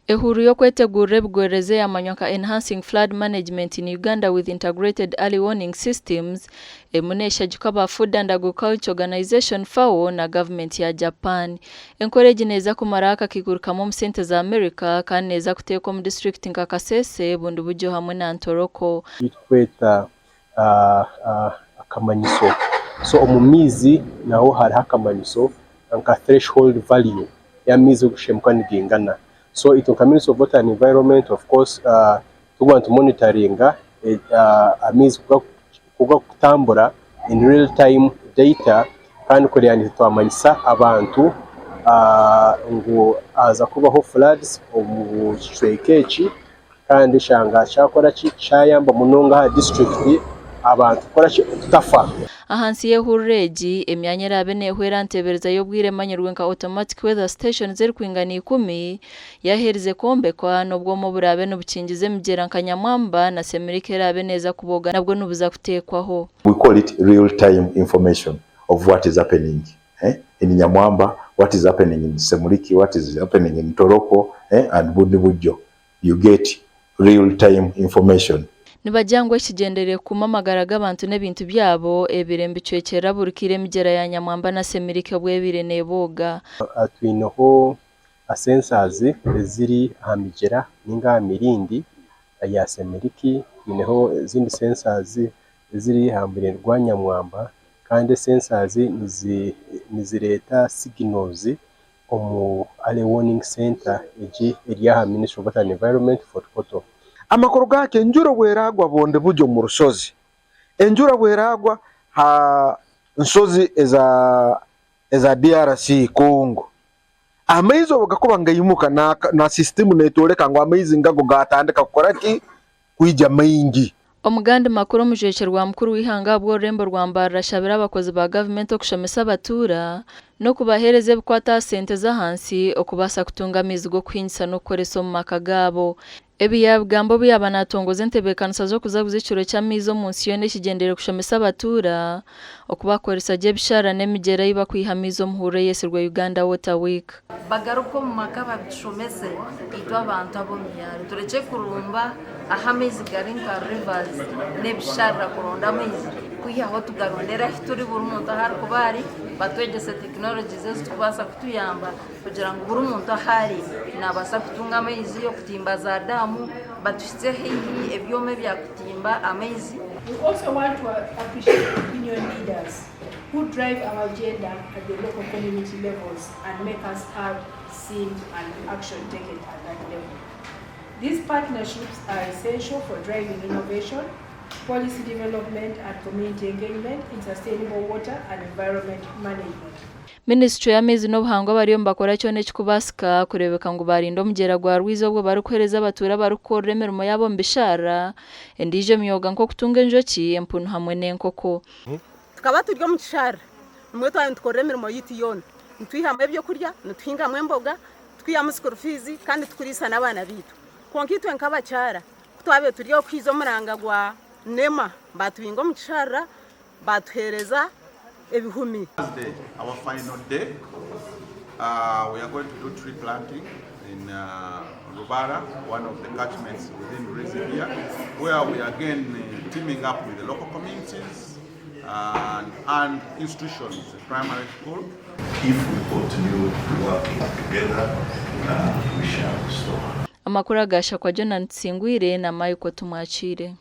Ehururu y'okwetegurira ebigwererezi eyamanywa nka Enhancing Flood Management in Uganda with Integrated Early Warning Systems erimu neshagikwa aba Food and Agriculture Organization, FAO, na gavumenti ya Japan. Enkora egi neeza kumaraho akakaikuru kamwe omu sente za America kandi neeza kuteekwa omu disiturikiti nka Kasese, Bundibugyo hamwe na Ntoroko. Ei turikweta akamanyiso. So omu maizi naho hariho akamanyiso nka threshold value y'amaizi okushemuka nigaingana. So itwe nka Ministry of Water and Environment of course turikuba nitumonitaringa amaizi ku garikutambura in real time data kandi kureeba ngu twamanyisa abantu ngu haaza kubaho floods omu kicweka eki kandi oshanga kyakora ki kyayamba munonga aha disiturikiti abantu kukora ki kutafa. Ahansi y'ehururu egi, emyanya eraabe neehwera aha nteebereza y'obwire emanyirwe nka Automatic Weather Stations erikwingana ikumi yaaherize kwombekwa n'obwoma oburaabe nibukingiza emigyera nka Nyamwamba na Semuriki eraabe neeza kubooga nabwo nibuza kuteekwaho. We call it real time information of what is happening eh, in Nyamwamba, what is happening in Semuliki, what is happening in Ntoroko eh, and Bundibugyo. You get real time information. Nibagira ngu ekigyendereire kukuuma amagara g'abantu n'ebintu byabo, ebire nibicwekyerera buri kaire emigyera ya Nyamwamba na Semuliki obu ebaire neebooga. Twineho sensors eziri aha migyera ninga aha mirindi ya Semuliki, twineho ezindi sensors eziri aha murindi gwa Nyamwamba kandi esensors nizireeta signals omu early warning center egi eri aha Ministry of Water and Environment Fort Portal. Amakuru gakyo enjura obweragwa Bundibugyo omu rushozi, enjura obweragwa ha nshozi eza eza DRC Congo, amaizi obu gakuba nigaimuka na na sisitimu networeka ngu amaizi ngago gatandika kukora ki? Kwija maingi. Omugandi makuru omujwekyerwa mukuru w'eihanga ahabw'orurembo rwa Mbarara ashabire abakozi ba gavumenti okushomesa abatuura n'okubaheereza ebikwata aha sente z'ahansi okubaasa kutunga amaizi g'okuhingisa n'okukoresa omu maka gaabo. Ebi yaabigamba obu yaaba naatongoza entebeekanisa z'okuzaguza ekiro ky'amaizi omu nsi yoona ekigyendereire kushomesa abatuura oku bakukoresa gye ebishara n'emigyera ei bakwiha amaizi omu hururu eyetsirwe Uganda Water Week. Bagaruke omu maka babitushomese itwe abantu ab'omu byaro turekye kurumba ahu amaizi gari nka rivers n'ebisharara kuronda amaizi kwihaho tugarondere ahu turi buri muntu ahu arikuba ari batwegyese technologies ezirikubaasa kutuyamba kugira ngu buri muntu ahu ari naabaasa kutunga amaizi okutimba za daamu batuhitsye haihi ebyoma ebyakutimba amaizi. We also want to appreciate opinion leaders who drive our agenda at the local community levels and make us heard, seen and action taken at that level. These partnerships are essential for driving innovation, policy development and community engagement in sustainable water and environment management. Minisiture y'amaizi n'obuhangwa bariyo nibakora kyona ekirikubaasika kureebeka ngu baarinda omugyera gwa Rwizi obwo barikuheereza abatuura abarikukorera emirimo yaabo omu bisharara, endiijo emyoga nk'okutunga enjoki, empunu hamwe n'enkoko. Tukaba turi omu kisharara nimwo twaba nitukorera emirimo yaitu yoona, nitwihamu ebyokurya, nituhingamu emboga, twihamu school fees kandi tukuriisa n'abaana baitu. Kwonka itwe nk'abakyara ku twabaire turi okuhiiza omuranga gwa NEMA baatubinga omu kisharara baatuheereza ebihumi. Thursday, our final day, uh, we are going to do tree planting in uh, Rubara, one of the catchments within Rwizi here, where we are again uh, teaming up with the local communities and, and institutions, the primary school. If we continue working together, we shall restore. Amakuru aga Shakwa Jonan Tusingwire na Michael Tumwakiire.